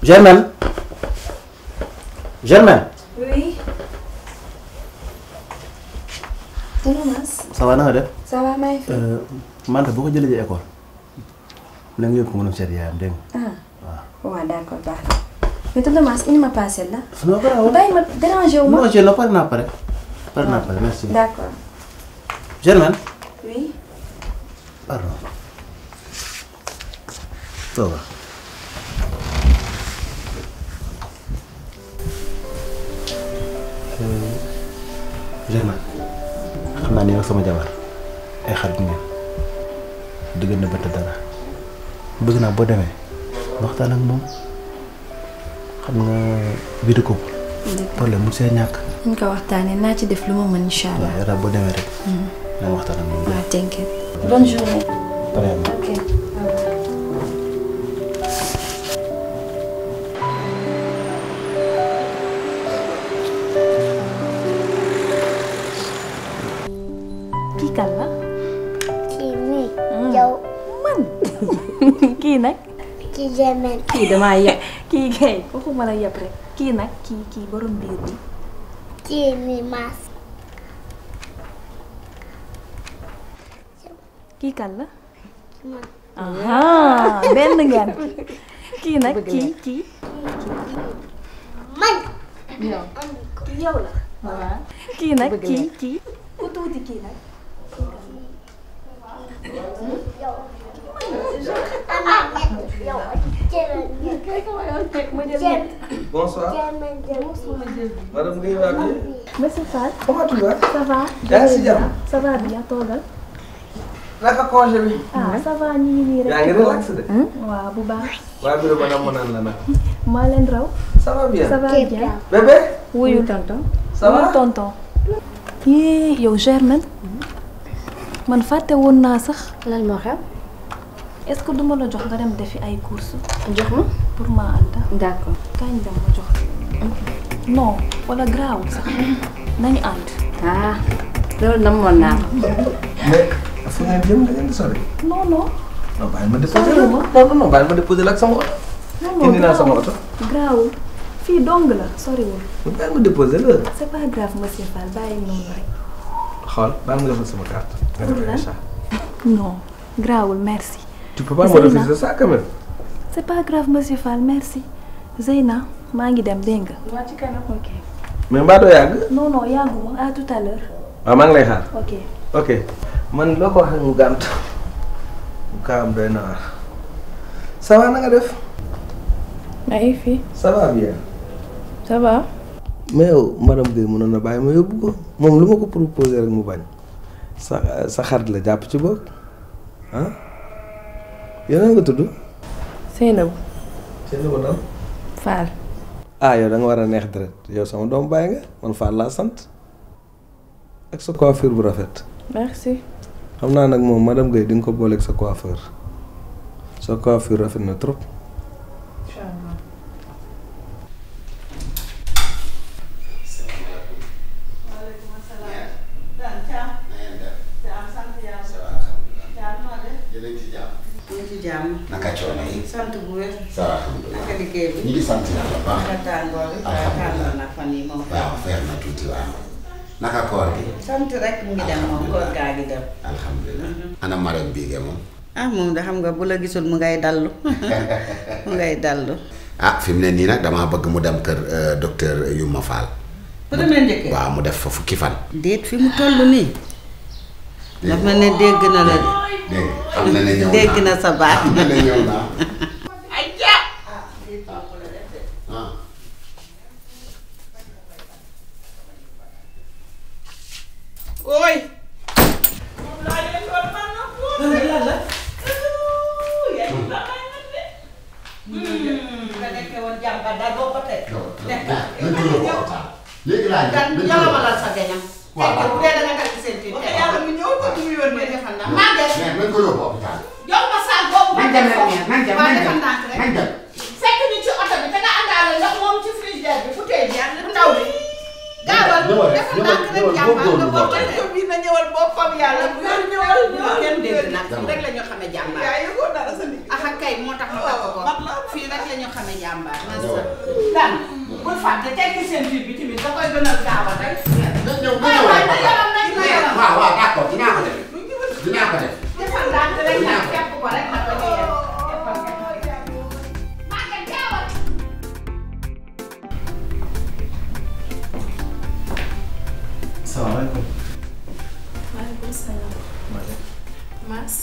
Germaine. Germaine. Oui. Tonton Mass. Ça va na nga def. Ça va maa ngi fi. Manta boo ko jëlee ji école. la nga yóbbu ko mën a seet yaayam dégg nga. waaw d'accord baax na. mais tonton Mass indi ma parcelle la. non garaawul bàyyi ma dérangé wu ma. non je pare naa pare. pare naa pare merci. D'accord. Germaine. Oui. Pardon. Tooga. Germaine. xam naa ni nag sama jabar ay xarit ngeen dëgg na bëtt dara bëgg naa boo demee waxtaan ak moom xam nga biir ko problème mu see ñàkk. ñu ko waxtaanee naa ci def lu ma mën incha allah. waaw boo demee rek. na nga waxtaan ak moom. waaw t'inquiète. bonne journée. Ok. kii kan la. kii nii. yow. man. kii nag. kii Germaine. kii damaa yeb kii kay waxuma la yeb rek kii nag kii borom biir bi. kii nii Mass. kii kan la. man. benn ngeen. kii nag kii. man. yow la. waaw kii nag kii. ku tuuti kii nag. Bonsoir. Madame Gueye va bien? Monsieur Fall. Comment tu vas? Ça va. yaa ngi si jàmm. ça va bien toogal. naka congé bi. Ça va ñu ngi nii rek. yaa ngi relax de. waaw bu baax. waa bureau ba nam naan la nag. maa leen raw. ça va bien. ça va bien. bébé. wuyu tonton. ça va wuyu tonton. yee yow Germaine. man fàtte woon naa sax. lan moo xew. est-ce que duma la jox nga dem defi ay courses. jox ma. pour ma ànda. d'accord. kañ dem ma jox. non wala garaawul sax nañu ànd. loolu namoon naa ko. mais fu ngeen jëm da ngeen di sori. non non. non bàyyi ma déposé la non bàyyi ma déposé la ak sama oto. indi naa sama oto. garaawul fii dong la soriwul. bàyyi ma déposé la. c'est pas grave monsieur Fall bàyyi noonu rek. xool bàyyi ma defal sama carte. nga def ay ça. non garaawul merci. tu peux pas me refuser ça quand même. c'est pas grave monsieur Fall merci. Zeyna maa ngi dem dégg nga. waa ci kanam. ok. mais mbaa doo yàgg. non non yàgguma à tout à l'heure. waaw maa ngi lay xaar. ok. ok man loo ko wax mu gànt mu kaam doy na waar. ça va na nga def. maa ngi fi. ça va bien. ça va. mais yow madame Gueye mënoon na bàyyi ma yóbbu ko moom lu ma ko proposé rek mu bañ sa xarit la jàpp ci bopp ah yow nga tudd. Seynabou. Seynabou nam Fall. ah yow da nga war a neex deret yow sama doom bàyyi nga man Fall laa sant ak sa coiffure bu rafet. merci. xam naa nag moom madame Gueye di nga ko booleeg sa coiffeur sa coiffure rafet na trop. inchallah. naka coono yi. sant bu wér. ça va alhamdulilah naka liggéey bi. ñu ngi sant yàlla bu baax. naka tàngoor bi. alhamdulilah tàngoor na fan yii moom. waaw feer na tuuti waaw. naka koor gi. sant rek mu ngi dem moom koor gaa gi dem. alhamdulilah. ana Marème Bigué moom. ah moom da xam nga bu la gisul mu ngay dallu mu ngay dallu. ah fi mu ne nii nag damaa bëgg mu dem kër docteur Yuma Fall. bu demee njëkkee. waaw mu def fa fukki fan. déet fi mu toll nii. daf mel ne dégg na la de. dégg xam na ne ñëw naa dégg na sa baat. xam na ne ñëw naa. ooy. léegi laa gan yalamalal sa gañam. waaw bu dee da nga takk seen tiit. yàlla mu ñëw ko mu yónnee defal naa. maa def mais nañ ko yóbbu hôpital. jox ma saag boobu. nañ dem rek nañ dem waaw defal ndànk rek. nañ dem. fekk ñu ci oto bi te nga àndaale ndox moom ci frigidaire bi bouteille bi ak ndaw bi. gaawal defal ndànk rek jàmbaar nga boo ko ne. bii na ñëwal boppam yàlla bu yor ñëwal. kenn dégg nag fii rek la ñu xamee jàmbaar. yaa yëgoo dara sa liggéey. ah kay moo tax ma takk ko fii rek la ñu xamee jàmbaar. jàmbaar na sa dan bul fàtte tekki seen biir bi tamit da koy gënal gaaw a tey. waaw waaw d'accord dinaa ko def dinaa ko def. defal ndànk rek nag képp ko rek na ko ñëwee. salaamaaleykum. maaleykum salaam. Mass.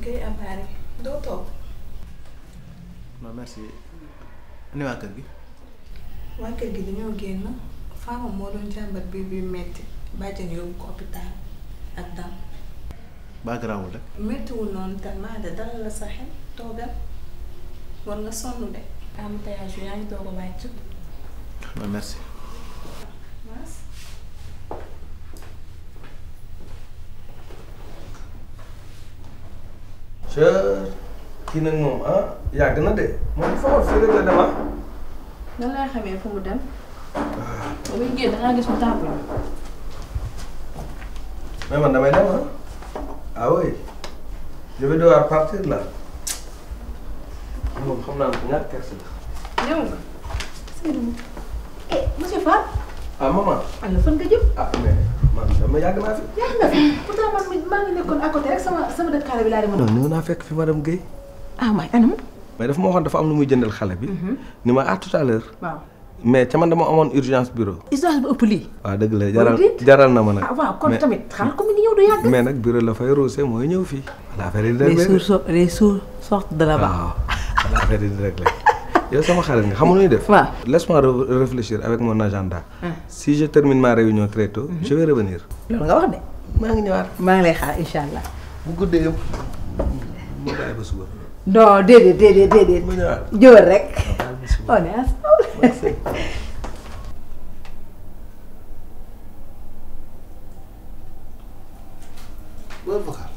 Guèye Abary doo toog. non merci. ni waa kër gi. waa kër gi dañoo génn Fama moo doon jàmbat biir bi metti bàjjan yóbbu ko hôpital ak dam. baa garaawul rek. mettiwul noonu tellement de dalal la sa xel toogal war nga sonn de. embouteillage bi yaa ngi doog a wàcc. non merci. Mass. kii nag moom yàgg na de moom dafa war fii rek la dem nan laa xamee fu mu dem. ba muy génn da ngaa gis mu tàmbali. mais man damay dem ah oui je vais devoir partir là moom xam naa ko ñaar kersi la. ñëw nga. Seydou. monsieur Fall. ah maman. ana fan nga jëm. ah mais man dama yàgg naa fi. yàgg nga fi pourtant man maa ngi nekkoon à côté rek sama dëkkaale bi laa demoon. non ñëw naa fekk fi madame Guèye. ah waay anam. mais dafa ma waxoon dafa am lu muy jëndal xale bi. ni ma à tout à l'heure. waaw. mais ca man dama amoon urgence bureau. urgence bu ëpp lii. waaw dëgg la jaral na ma nag. ah waaw kon tamit xam ko mi ngi ñëw du yàgg. mais nag bureau la fay roose mooy ñëw fii. voilà affaire yi di réglé les sourds sortent de là-bas. waaw voilà affaire yi di réglé. yow sama xarit nga xam nga nuy def. waaw laisse-moi réfléchir avec mon agenda. si je termine ma réunion très tôt. je vais revenir. loolu nga wax de. maa ngi ñëwaat. maa ngi lay xaar incha allah. bu guddee yëpp mu bàyyi ba suba. non déedéet. mu ñëwaat. jëwal rek. waaw on est ensemble. vocal.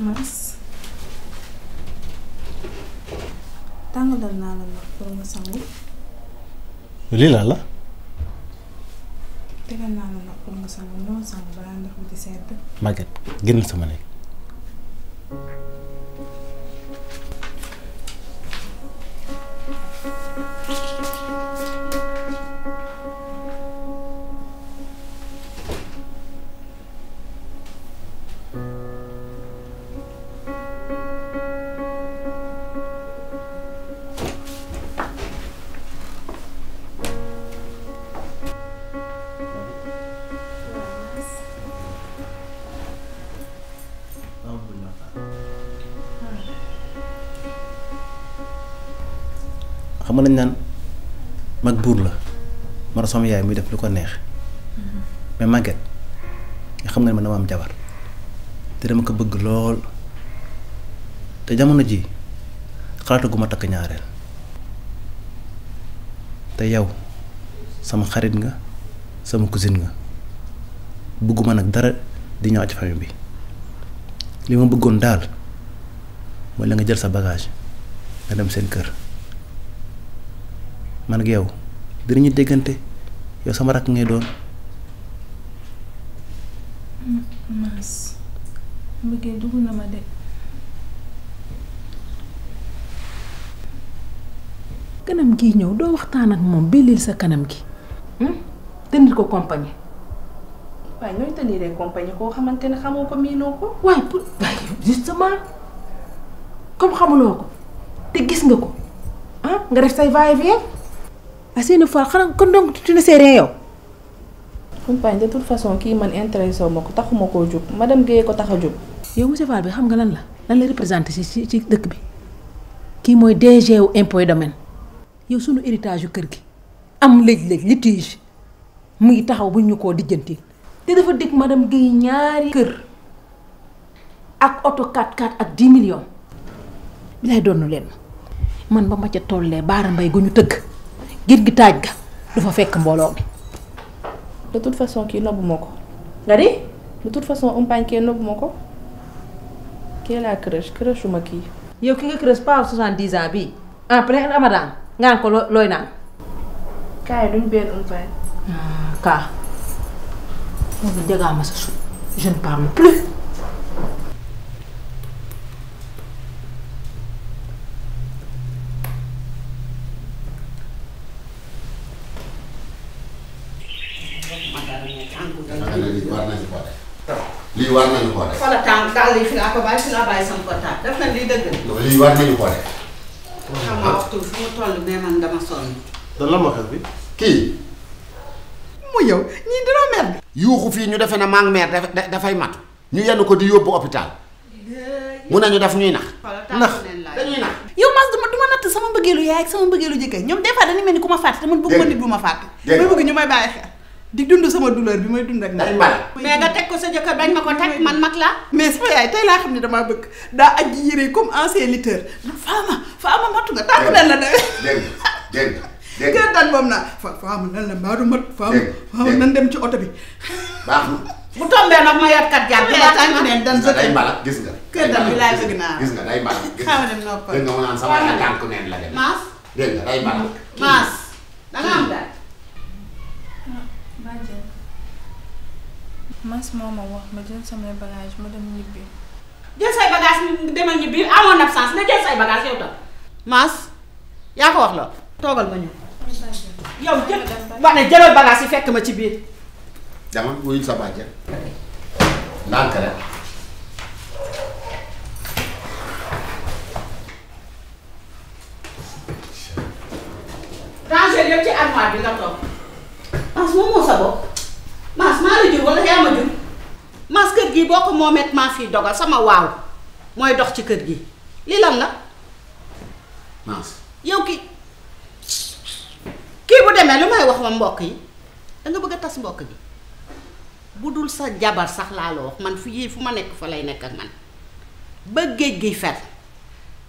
Mass. tàngalal naa la ndox pour nga sangu. lii laa la. tegal naa la ndox pour nga sangu ñoo sangu balaa ndox mi di sedd. Maguette génn sama nekk. xam nga nañ naan mag buur la man sama yaay muy def lu ko neex mais Maguette nga xam nga ne man dama am jabar te dama ko bëgg lool te jamono ji xalaataguma takk ñaareel te yow sama xarit nga sama cousine nga bëgguma nag dara di ñëw ci famille bi li ma bëggoon daal mooy la nga jël sa bagage nga dem seen kër man ak yow dinañu déggante yow sama rakk ngay doon. Mass mbëggee dugg na ma de. kanam gi ñëw doo waxtaan ak moom bellil sa kanam gi. tenir ko compagnie. waaye ñooy tenir compagnie koo xamante ne xamoo ko miinoo ko. waaye pour waaye justement comme xamuloo ko te gis nga ko nga def say va-et-vient. Seen fois xanaa kon donc tu ne sais rien yow. compagne de toute façon kii man intéressé wu ma ko taxuma koo jóg madame Guèye ko tax a jóg. yow monsieur Fall bi xam nga lan la représenté ci dëkk bi kii mooy DG wu impôt domaine yow sunu héritage yu kër gi am léeg-léeg litige mu ngi taxaw bu ñu koo dijjanti te dafa dégg madame Guèye ñaari kër ak oto 4x4 ak 10 millions bi lay doonu leen man ba ma ca tollee baara mbay gu ñu tëgg. gir gi taaj ga du fa fekk mbooloo mi. de toute façon kii nobbu ma ko. nga di. de toute façon umpaañ kee nobbu ma ko. kii laa crèche ma kii. yow ki nga crèche pas 70 ans bii. en plein Ramadan nga naan ko looy naan. kaay duñ benn umpaañ. kaa. moom jagaa ma sa suuf je ne parle plus. ma dara mais tànku lii war nañu ko def. lii war nañu ko def. xoolal tànk daal yi fi laa ko bàyyi fi laa bàyyi sama portable def na lii dëgg la. non lii war nañu ko def. xam nga waxtu fu mu toll mais man dama sonn. lan la ma xew bi. kii. mu yow ñii dina mer. yuuxu fii ñu defe ne maa ngi meer dafay matu. ñu yenn ko di yóbbu hôpital. mun nañu def ñuy nax. nax dañuy nax. yow mas du ma natt sama mbëggeelu yaay ak sama mbëggeelu jëkkër ñoom des fois dañuy mel ni ku ma fàtte te man bëgg ma nit bu ma fàtte. may bëgg ñu may bàyyi xel di dund sama douleur bi may dund ak day mbala. mais nga teg ko sa jëkkër bañ ma ko teg man mag laa. mais sama yaay tey laa xam ne damaa bëgg daa aji yére comme ancien lutteur faama matu nga tànk nan la demee. dégg kër daan moom naa faama nan la mbaa du mat faama nan dem ci oto bi baax na. bu tombee nag ma yor kat jàpp yaa tànk neen dan sa day mbala gis nga. kër daan bi laay bëgg naa gis nga day mbala. xaama dem noppal dégg nga mu naan sama la tànk neen la dem. maas dégg nga day mbala. maas danga am daal. Badiane Mass moo ma wax ma jël samay bagage ma dem ñibbi. jël say bagage demal ñibbi amoon absence nga jël say bagage yow tam. maas yaa ko wax la toogal ma ñëw. yow jël wax ne jëlal bagage yi fekk ma ci biir. dama wuyul sa bàjjen. ndànk rek. ranger yëpp ci armoire bi nga toog. Mass moom moo sa bopp. Mass maa la jur wala yaa ma jur. Mass kër gi boo ko moomet maa fii dogal sama waaw mooy dox ci kër gi lii lan la. Mass. yow kii bu demee lu may wax ma mbokk yi danga bëgg a tas mbokk gi bu dul sa jabar sax laa la wax man fii fu ma nekk fa lay nekk ak man ba géej gi fer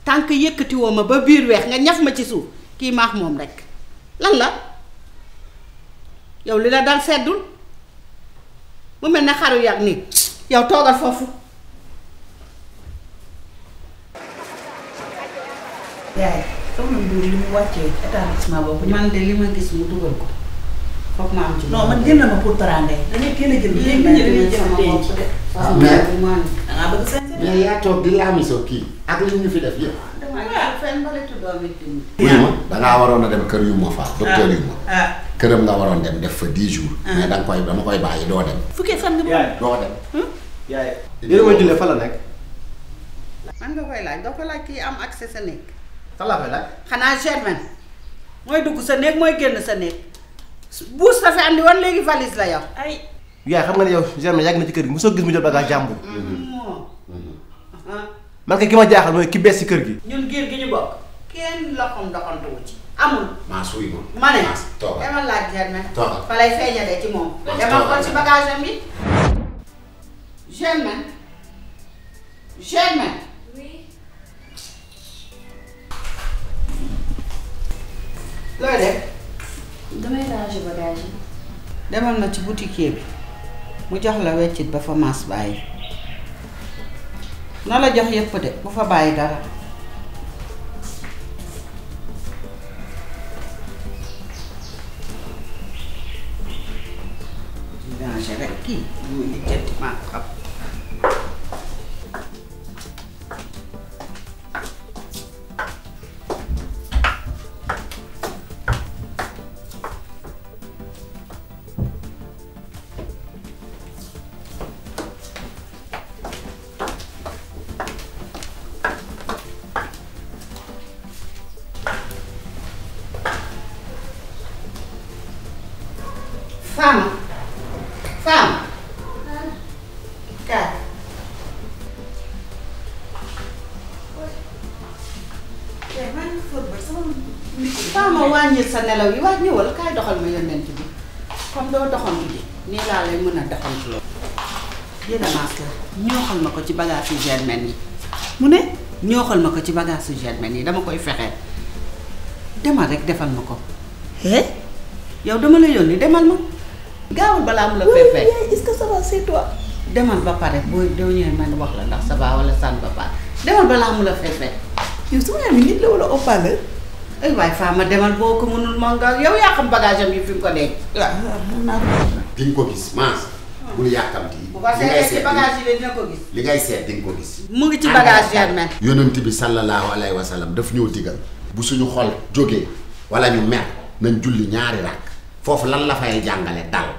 tànk yëkkatiwoo ma ba biir weex nga ñaf ma ci suuf kii maax moom rek lan la yow li la dal seddul mu mel ne xaru yàgg nii yow toogal foofu. yaay soxna Ndour li mu wàccee établissement boobu man de li ma gis mu dugal ko foog ma am ci. non man jënd na ma pour teraanga yi dañuy teel a jënd léegi ñu dañuy jënd denc. waaw mais dangaa bëgg sañ mais yaa toog di laamisoo kii ak li ñu fi def yëpp. damaa jël fenn mbalitu doomi tamit. oui ma dangaa waroon a dem kër yu ma faa. docteur yu ma. këram nga waroon dem def fa 10 jours. mais dama koy bàyyi doo dem. fukkee fan nga bëgg. doo dem. yaay yéen ma jullee fa la nekk. man nga koy laaj doo ko laaj kii am accès sa néeg. fan laa koy laaj. xanaa Germaine mooy dugg sa néeg mooy génn sa néeg buus la fi andi woon léegi valise la yow. ay. yaay xam nga ne yow Germaine yàgg na ci kër gi mosoo gis mu jël bagage jàmbur. man kay ki ma jaaxal mooy ki bees ci kër gi. ñun giir gi ñu bokk kenn loxoom doxantuwu ci amul. maa suy ma. ma ne toogal demal laaj Germaine. toogal fa lay feeñalee ci moom. demal xool ci bagage am bi. Germaine. Germaine. looy def. damay ranger bagage yi. demal ma ci boutique bi mu jox la weccit ba fa Mass bàyyi na la jox yëpp de bu fa bàyyi dara. ranger rek kii muy lijjanti maa ko xam. Femme. Kaay. Femme wàññil sa nelaw yi waaj ñëwal kaay doxal ma yónnent bi comme doo doxantu ji nii laa lay mën a doxantu loolu. yéen a Mass la ñooxal ma ko ci bagage yu Germaine yi mu ne ñooxal ma ko ci bagage yu Germaine yi dama koy fexeel demal rek defal ma ko. yow dama la yónni demal ma. gaawul balaa mu la fee est-ce que ça va c'est toi. demal ba pare boo doo ñëwee man wax la ndax ça va wala ça ne va pas demal balaa mu la fee. yow sama yaay mi nit la wala haut-parleur. ay waay Fama demal boo ko mënul ma nga yow yaa xam bagage am yi fi mu ko denc. waaw mën naa ko. di nga ko gis Mass. bul yàkkamti. bu ko seetee ci bagage yi dina ko gis. li ngay seet di nga ko gis. mu ngi ci bagage Germaine. yonent bi sallallahu alayhi wa sallam daf ñoo digal. bu suñu xol jógee wala ñu mer nañ julli ñaari rakk foofu lan la fay jàngale dal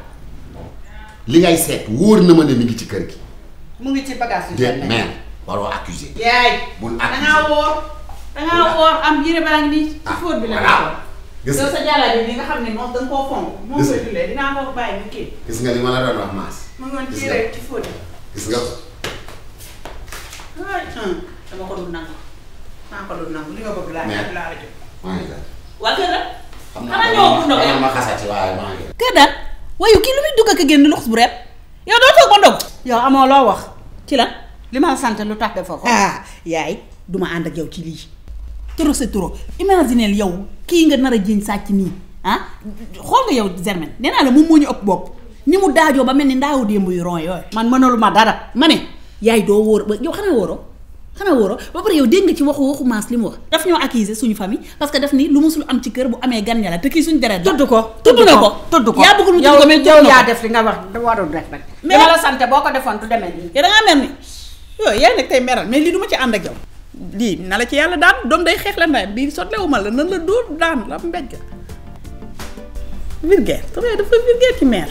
li ngay seet wóor na ma ne mi ngi ci kër gi. mu ngi ci bagage yu déet mère waroo accuser. yaay bul dangaa woor am yére baa ngi nii ci fóot bi la nekkoon. gis nga yow sa jàllale bi nga xam ne moom da nga koo fonk. moom koy jullee dinaa ko bàyyi mu kii. gis nga li ma la doon wax maas. mu ngi woon ci yére ci fóot bi. gis nga ko. waay dama ko dul nangu. maa ko dul nangu li nga bëgg laa la jox. maa ngi lay. waa kër la. xam xanaa ñëw pour ndogu ma xasati waaye maa ngi. kër daal waaye kii lu muy dugg ak a génn luxus bu reeb yow doo toog ba ndog yow amoo loo wax. ci lan li ma la sant lu tax defoo ko. yaay duma ànd ak yow ci lii trop c'est trop imagineel yow kii nga nar a jiñ sàcc nii xool nga yow Germaine nee naa la moom moo ñu ëpp bopp ni mu daajoo ba mel ni ndaawu démb yu ron yooyu man mënalu ma dara. ma ne yaay doo wóor ba yow xanaa wóoroo ba pare yow dégg nga ci waxu maas li mu wax daf ñoo accuser suñu famille parce que daf ni lu musul am ci kër bu amee gan ña la te kii suñu deret tudd ko yaa bëgg lu tudd ko mais yow yaa def li nga wax warul def rek. mais ma la sant boo ko defoon du demee nii. yow da ngaa mer ni yooyu yaay nag tey meral mais lii du ma ci ànd ak yow lii na la ci yàlla daan doom day xeex la ndayam bii sotlewuma la nan la dóor daan la mbéj ga vulgaire sama yaay dafa vulgaire ci mer